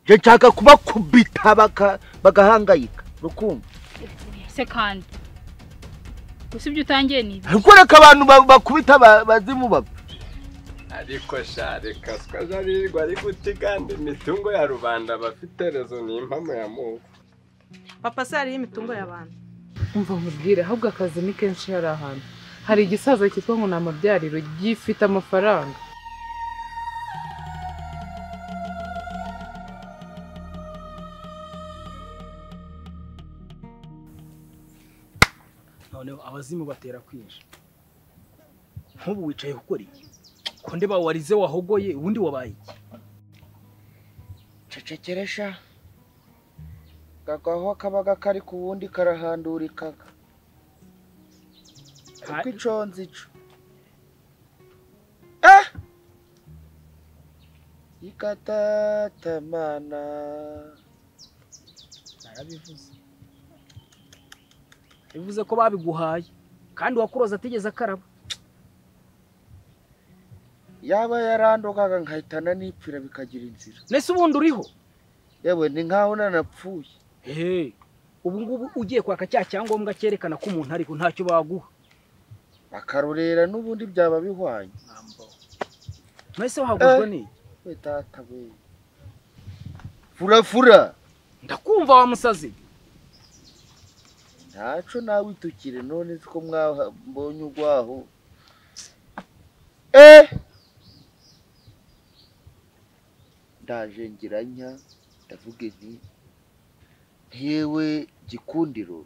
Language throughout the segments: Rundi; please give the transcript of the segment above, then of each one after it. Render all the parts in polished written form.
Je nshaka kubakubita bagahangayika rukumva. Se kandi gusa ibyo utangiye ni ibi. Ariko reka abantu bakubita bazimu bapfa. Ariko sha reka sikazarirwa ari gutiganda imitungo ya rubanda bafite rezo ni impamo ya Mungu. Papa se hariho imitungo y'abantu. Umva nkubwire, ahubwo akazi ni kenshi hari ahantu. Hari igisaza cyitwa ngo ni amabyariro gifite amafaranga. Noneho abazimu batera kwinshi. Nk'ubu wicaye gukora iki? Ko ndeba warize wahogoye ubundi wabaye iki? Cecekeresha. Gagaho kabaga kari ku wundi karahandurikaga. Ariko ico nzi ico. Eh! Ikatatamana. Narabivuze. Bivuze ko babiguhaye kandi wakuroza atigeze akaraba. Yaba yarandokaga nkahitana nipfira bikagira inzira. Nese ubundi uriho? Yewe ni nkaho nanapfuye. Eh, ubu ngubu ugiye kwaka cya cyangombwa cyerekana ko umuntu ariko ntacyo baguha. Bakarorera n'ubundi byaba bihwanye. Nese wahaguzwe ni? We tata we. Fura fura. Ndakumva wa musazi. Ntaco nawe itukire none ko mwabonye ugwaho. Eh! Ndaje ngiranya ndavuga nti ntiyewe Gikundiro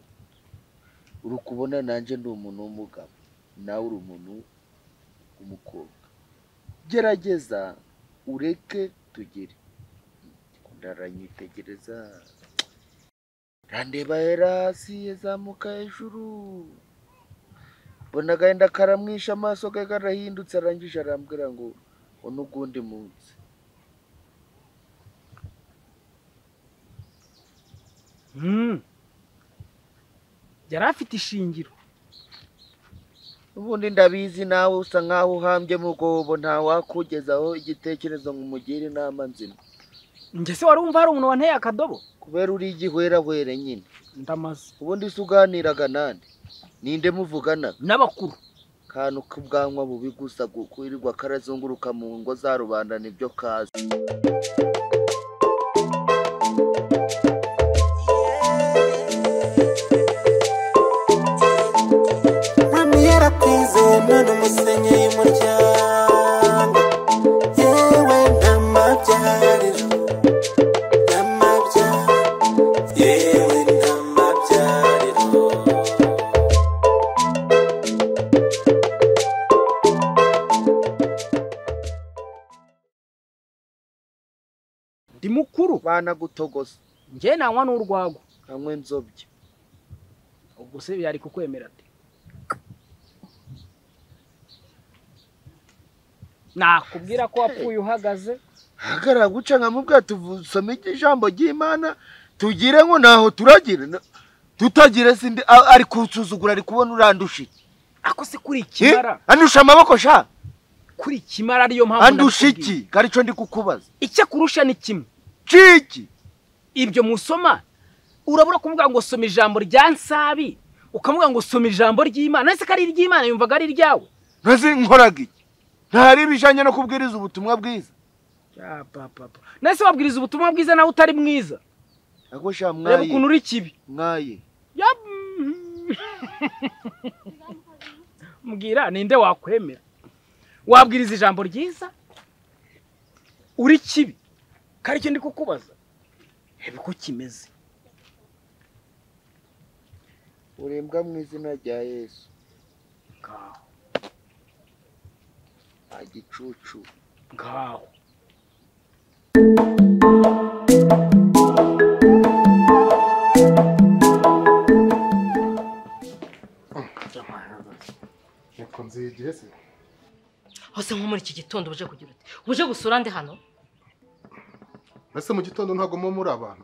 urukubona nanje ndi umuntu w'umugabo nawe uri umuntu w'umukobwa, gerageza ureke tugere. Ndaranyitegereza randeba hasi yazamuka hejuru, mbona agahinda karamwisha amaso ke karahindutse, arangije arambwira ngo n'ugundi munsi. Yari afite ishingiro. Ubundi ndabizi nawe usa nkaho uhambye mu rwobo, nta wakugezaho igitekerezo ngo umugire inama nzima. Njye se wari wumva hari umuntu wanteye akadobo? Kubera uri igihwerahwere nyine. Ndamaze. Ubundi se uganiraga nande? Ninde muvugana? N'abakuru. Kantu k'ubwanwa bubi gusa kwirirwa karazunguruka mu ngo za rubanda nibyo kazi. None umusenyi y'umuryango yewe ntamabyariro yewe ntamabyariro. Ndi mukuru banagutogosa. Njye nanywa n'urwagwa nkanywa inzobya. Ubwo se yari kukwemera ate? Nakubwira ko wapfuye uhagaze. Hagarara guca nkamubwira tuvusome ijambo ry'Imana tugire ngo naho turagira tutagire sindi ari kunsuzugura ari kubona urandusha iki? Ako se kuri ikimara andusha amaboko sha kuri ikimara ariyo mpamvu andusha iki? Karico ndi kukubaza. Icyo kurusha ni kimwe ciki ibyo musoma urabura kuvuga ngo soma ijambo rya Nsabi ukamuvuga ngo soma ijambo ry'Imana. Ese kari iry'Imana yumvaga ari iryawe? Ntazi nkoraga iki? Ntari bijanye no kubwiriza ubutumwa bwiza. Ya papa. Nese wabwiriza ubutumwa bwiza nawe utari mwiza. Ako sha mwaye. Reba ukuntu uri kibi. Mwaye. Ya mbwira ninde wakwemera? Wabwiriza ijambo ryiza uri kibi. Kari cyo ndi kukubaza. Hebe ko kimeze. Urembwa mu izina rya Yesu. Ngaho. Agicucu. Ngaho. Hose nko muri iki gitondo uje kugira uti uje gusura ndi hano? Nase mu gitondo ntago mo muri abantu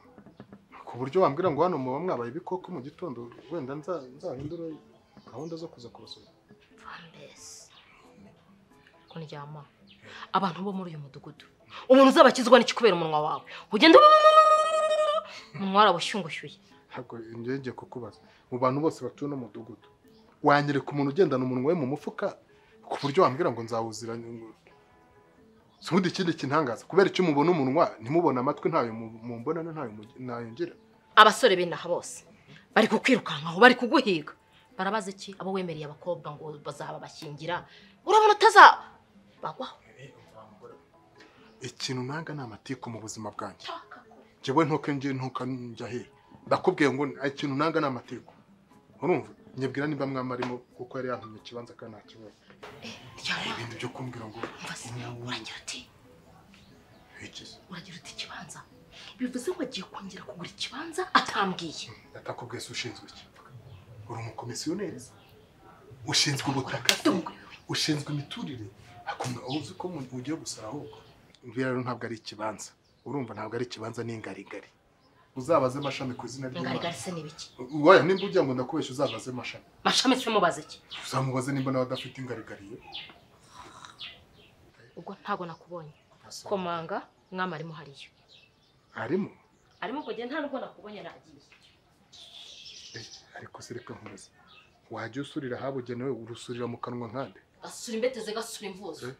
ku buryo wambwira ngo hano muba mwabaye ibikoko mu gitondo wenda nzahindura gahunda zo kuza kubasura. Ko ndyama abantu bo muri uyu mudugudu Umuntu uzabakizwa n'iki kubera umunwa wawe? Ugenda umunwa warabushyungushyuye. Ntabwo ngiye kukubaza. Mu bantu bose batuye no mudugudu, wanyereka umuntu ugendana umunwa we mu mufuka ku buryo wambwira ngo nzawuzira? Subundi ikindi kintangaza, kubera icyo mubona umunwa ntimubona amatwi, ntayo mumbona ntayo ngira. Abasore b'inaha bose bari kukwirukankaho, bari kuguhiga. Barabaza iki abo wemereye abakobwa ngo bazaba bashyingira? Urabona utaza bagwaho. Ikintu nanga ni amatiku mu buzima bwanjye. Njyewe ntuke ngiye ntuka njya he. Ndakubwiye ngo ikintu nanga ni amatiku. Urumva? Nyibwira nimba mwamarimo kuko yari yantumye ikibanza kandi nta kibazo. Ibintu byo kumbwira ngo uragira uti uragira uti ikibanza bivuze ngo agiye kongera kugura ikibanza atambwiye. Atakubwiye se ushinzwe iki? Uri umukomisiyoneri? Ushinzwe ubutaka? Ushinzwe imiturire? Akumva uzi ko ugiye gusara ahubwo. Mbwira rero ntabwo ari ikibanza. Urumva ntabwo ari ikibanza n'ingarigari. Uzabaze Mashami ku izina ry'Imana. Ingarigari se nibiki? Oya nimba ugira ngo ndakubeshya uzabaze Mashami. Mashami se mubaze iki? Uzamubaze nimba nawe adafite ingarigari ye. Ubwo ntago nakubonye. Komanga mwama arimo hariyo. Arimo? Arimo kugenda nta nubwo nakubonye nagiye. Ariko se reka nkubaze. Wajya usurira habugenewe urusurira mu kanwa nkande? Asura imbeteze gasura imvuzo.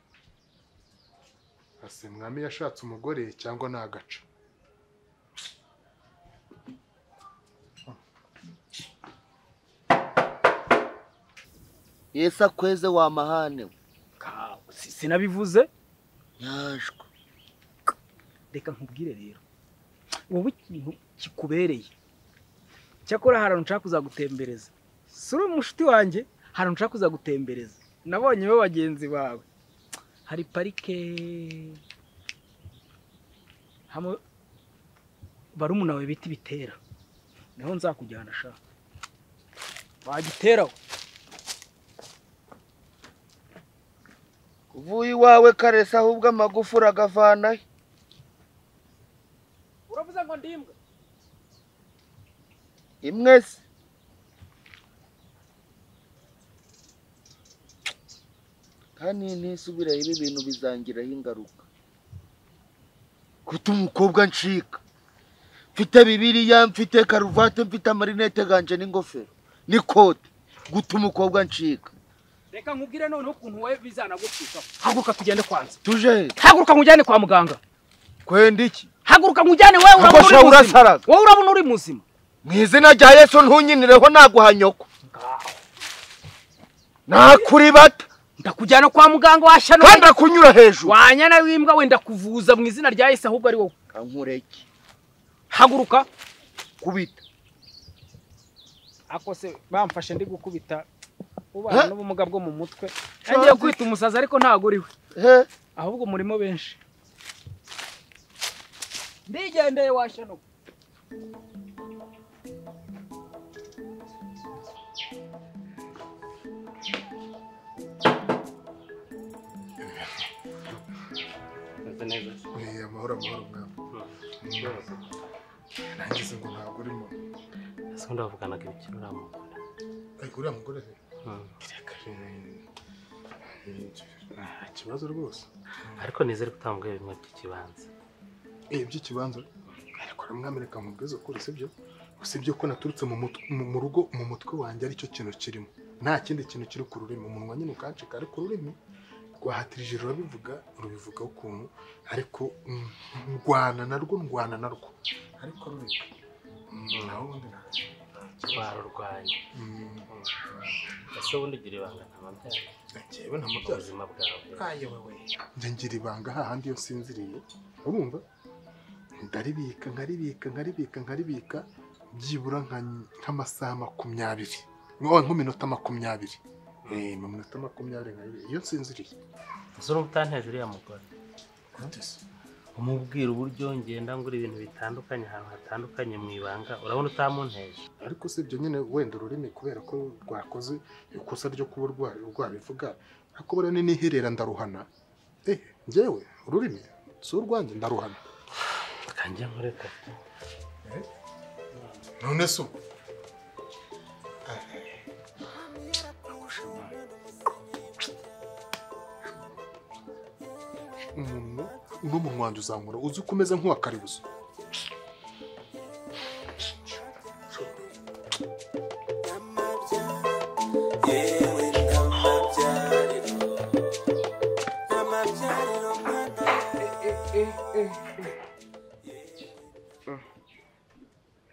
Ase mwami yashatse umugore cyangwa nagaca? Yesu akweze wa mahane. Sinabivuze? Nyashwa. Reka nkubwire rero. Wowe ikintu kikubereye. Cyakora hari nshaka kuzagutembereza. Suri umushuti wanjye, hari nshaka kuzagutembereza. Nabonye bo bagenzi bawe. Hari parike hamwe barumuna we biti bitera. Niho nzakujyana sha. Wagiteraho. Uvuye iwawe karesa ahubwo amagufu uragavana. Uravuze ngo ndimbwa? Imwe se. Kandi ntisubira ibi bintu bizangiraho ingaruka. Kuta umukobwa ncika. Mfite Bibiliya, mfite karuvati, mfite amarinete ganje n'ingofero n'ikote. Guta umukobwa ncika. Reka nkubwire noneho ukuntu wowe bizanagupfika. Haguruka tugende kwanza. Tuje. Haguruka nkujyane kwa muganga. Kwenda iki? Haguruka nkujyane wewe urabona uri muzima. Wowe urabona uri muzima. Mu izina rya Yesu ntunyinireho naguha nyoko. Nakuribata. Ndakujyana kwa muganga washa no. Kandi akunyura hejuru. Wanyana w'imbwa wenda kuvuza mu izina rya Yesu ahubwo ari wowe. Kankureke. Haguruka. Kubita. Akose bamfashe ndi gukubita. Ubana n'ubumuga bwo mu mutwe. Ngiye kwita umusazi ariko ntago uriwe. Ahubwo murimo benshi. Ndigendeye washa no. Amahoro amahoro mwami. Nangize ngo ntabwo urimo. Ese ndavuganaga ibiki uriya mugore? Ariko uriya mugore se? Nta kibazo rwose. Ariko nizere ko utambwiye bimwe by'ikibanza. Iby'ikibanza? Ariko mwami reka nkubwize ukuri sibyo? Usibye ko naturutse mu rugo mu mutwe wanjye aricyo kintu kirimo. Nta kindi kintu kiri ku rurimi, umunwa nyine ukancika ariko ururimi rwahatirije rurabivuga, rubivuga ukuntu ariko ndwana narwo ariko rurimi naho ubundi warurwanya. Ese ubundi ugira ibanga nta mabyaro? Njyewe nta mabyaro. Ubuzima bwawe. Ayewe njye ngira ibanga hahandi iyo nsinziriye, urumva ndaribika nkaribika nkaribika nkaribika byibura nk'amasaha 20 nk'iminota 20. Mu minota 20 nkaribika iyo nsinziriye. Ese urumva utanteje uriya mugore? Umubwira uburyo ngenda ngura ibintu bitandukanye ahantu hatandukanye mu ibanga, urabona utamunteje. Ariko si ibyo nyine wenda ururimi kubera ko rwakoze ikosa ryo kuba rwabivuga, ariko buriya niherera ndaruhana. Njyewe ururimi si urwanjye ndaruhana. Kanjye nkureka. None se ubwo umuntu Uno munwa wanjye uzankora uzi ko umeze nk'uwa karibuzo.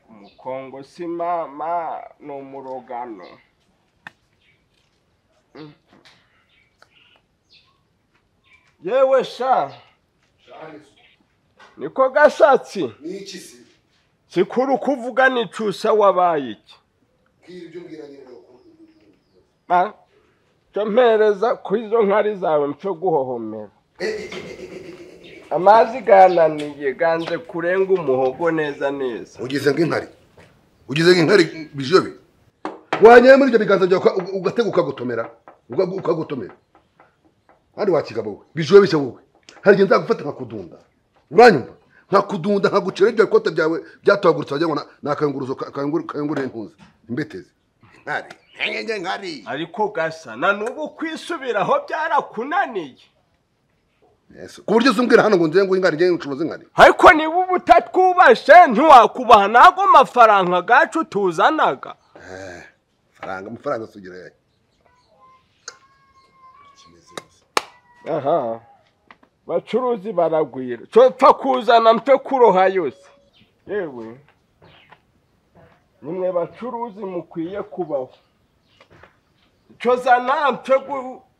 Umukongo si mama ni umurogano. Yewe sha niko gashatsi niki se sikuru kuvuga nicusa wabaye iki bwira ibyo mbwira nyine. Cyo mpereza ku izo nkari zawe mpfe guhohomera. Amazi gananiye ganze kurenga umuhogo neza neza. Ugize nk'inkari, ugize nk'inkari bijobe wanyeye muri ibyo biganza byawe ugatega ukagotomera ukagotomera kandi wakigabo we bijobe bishya wowe. Hari igihe nzagufata nkakudunda, uranyumva, nkakudunda nkagucira ibyo bikote byawe byatohaguritse wagira ngo ni akayunguruzo kayungurira impunzi imbetezi inkari nkenge nkari. Ariko gasa na n'ubu kwisubiraho byarakunaniye ku buryo uzumbwira hano ngo nze ngo ingari ngiye ncuruza inkari. Ariko niba ubu utatwubashe ntiwakubaha nago mafaranga gacu tuzanaga. Faranga amafaranga sugira yayo. Aha bacuruzi baragwira cyo pfa kuzana mpe kuroha yose. Yewe nimwe bacuruzi mukwiye kubaho. Cyo zana mpe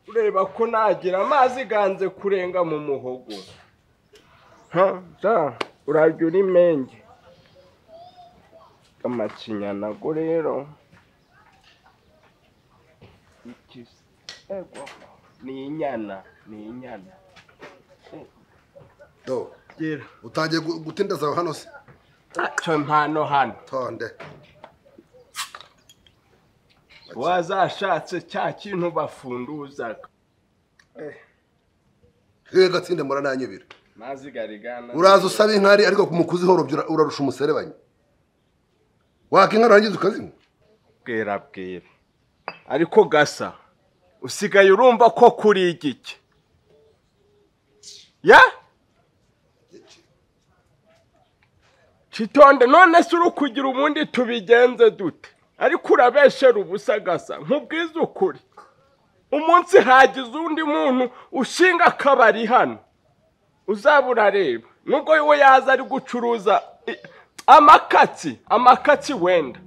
ureba ko nagira amazi ganze kurenga mu muhogo. Ha da urajya uri menge amacinya nago rero iki ego ni inyana ni inyana. Do gira utangiye gutinda zawe hano se cyo mpano hano tonde wazashatse cya kintu bafunduzaga. Hehe gatsinde murananyibira. Mazi garigana. Uraza usaba inkari ariko kumukuzi horobyo urarusha umuserebanya. Waka inkari urangiza ukazinywa. Bwira bwira. Ariko gasa usigaye urumva ko kuri igiki. Ya? Chitonde none se uri kugira ubundi tubigenze dute? Ariko urabeshera ubusa gasa nkubwiza ukuri. Umunsi hagize undi muntu ushinga akabari hano uzaba urareba nubwo we yaza ari gucuruza amakatsi wenda.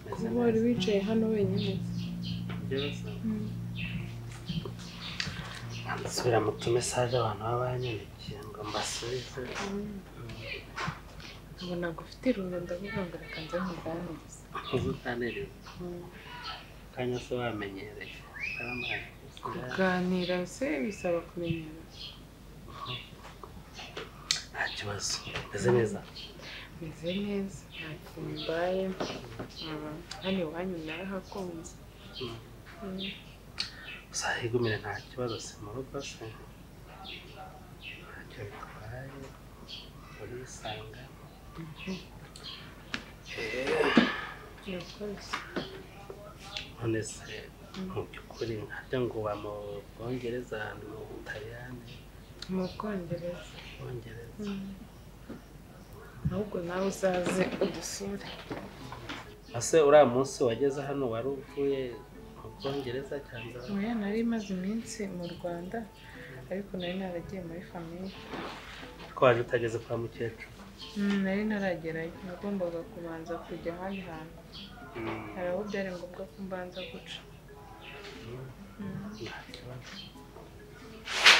Kuba wari wicaye hano wenyine nsubira mu tumesaje abantu baba banyandikiye ngo mbasubize. Ubu ntabwo ufite irungu ndavuga ngo reka nze nkuganirize. Uzuganirize kanya se wamenyereye kuganira se bisaba kumenyera. Nta kibazo, meze neza. Meze neza, nta kintu mbaye. Hano iwanyu narahakunze. Uzahigumire nta kibazo, si mu rugo se ntacyo bitwaye, urisanga. None se mu by'ukuri nkarya ngo uba mu Bwongereza, mu Butaliyani? Mu Bwongereza. Ahubwo nawe uzaze udusure. Ase uriya munsi wageze hano wari uvuye mu Bwongereza cyangwa? Oya, nari maze iminsi mu Rwanda ariko nari naragiye muri famiye. Ko waje utageze kwa mukecuru? Nari ntaragerayo, nagombaga kubanza kujya ahandi hantu. Hari aho byari ngombwa ko mbanza guca. Nta kibazo.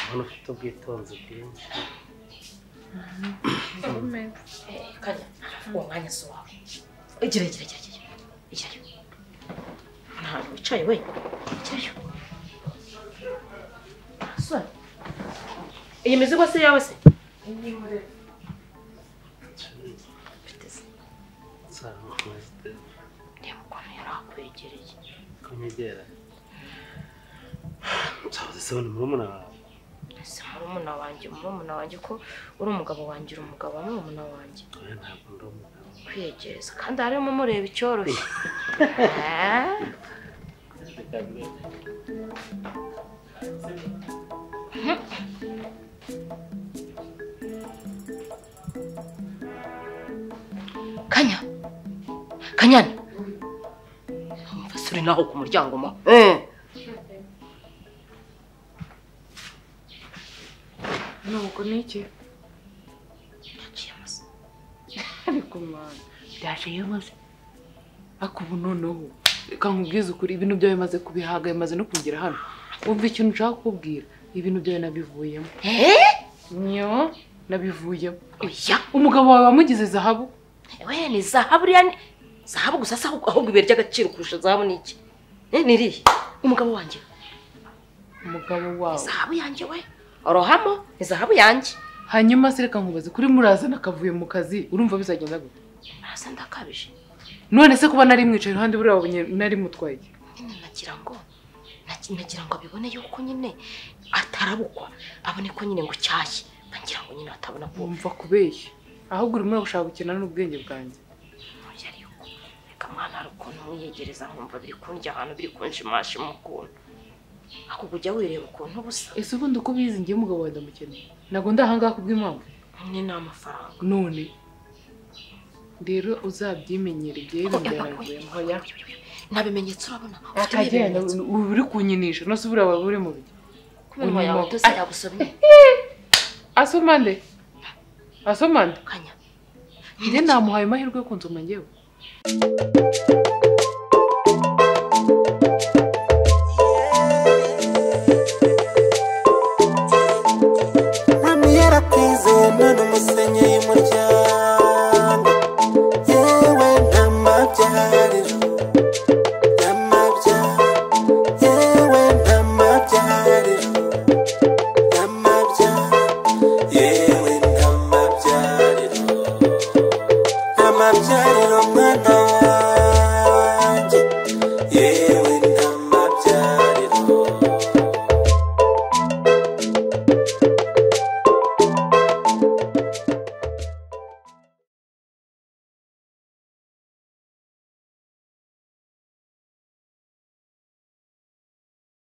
Ubona ufite ubwitonzi bwinshi. Kanya, uwo mwanya si uwawe. Igira igira igira igira. Igirayo. Ntabwo wicaye we. Igirayo. Sore. Iyi mizigo se yawe se? Kunyegera. Cyabuze se ni murumuna wawe. Ese murumuna wanjye, murumuna wanjye ko uri umugabo wanjye, uri umugabo wa murumuna wanjye. Oya ntabwo ndi umugabo. Kwiyegereza kandi harimo mureba icyoroshye. Kanya. Kanyana. Umva suri naho ku muryango ma. Nuko niki? Yaciye amase. Ariko mwana, byaciye amase. Akubu noneho reka nkubwize ukuri, ibintu byawe bimaze kubihaga, bimaze no kugera hano. Wumva ikintu nshaka kukubwira, ibintu byawe nabivuyemo. Nyo, nabivuyemo. Oya, umugabo wawe wamugize zahabu. We ni zahabu uriya ni zahabu gusa se ahubwo ibuye ry'agaciro kurusha zahabu ni iki? Ni irihe? Umugabo wanjye. Umugabo wawe. Zahabu yanjye we. Orohamo ni zahabu yanjye. Hanyuma se reka nkubaze, kuri murazana akavuye mu kazi, urumva bizagenda gute? Muraza ndakabije. None se kuba nari mwicaye iruhande buriya wabonye nari mutwaye iki? Nyine nagira ngo abibone yuko nyine atarabukwa, abone ko nyine ngo cyashye. Ngira ngo nyine atabona ko umva kubeshya. Ahubwo urimo gushaka gukina n'ubwenge bwanjye. Oya ariko reka mwana, hari ukuntu mwiyegereza nkumva biri kundya ahantu, biri kunshimashima ukuntu. Ako kujya wireba ukuntu busa. Ese ubundi uko ubizi ngiye umugabo wawe ndamukeneye. Ntabwo ndahangaha kubw'impamvu. Ni n'amafaranga. None rero uzabyimenyera igihe ibintu byawe. Nta bimenyetso urabona. Akagenda uri kunyinisha, no se buriya waba uri mu biki? Kuminwa yawe utose yagusomye. Asomande. Asomande. Kanya. Njye namuhaye amahirwe yo kunsoma njyewe.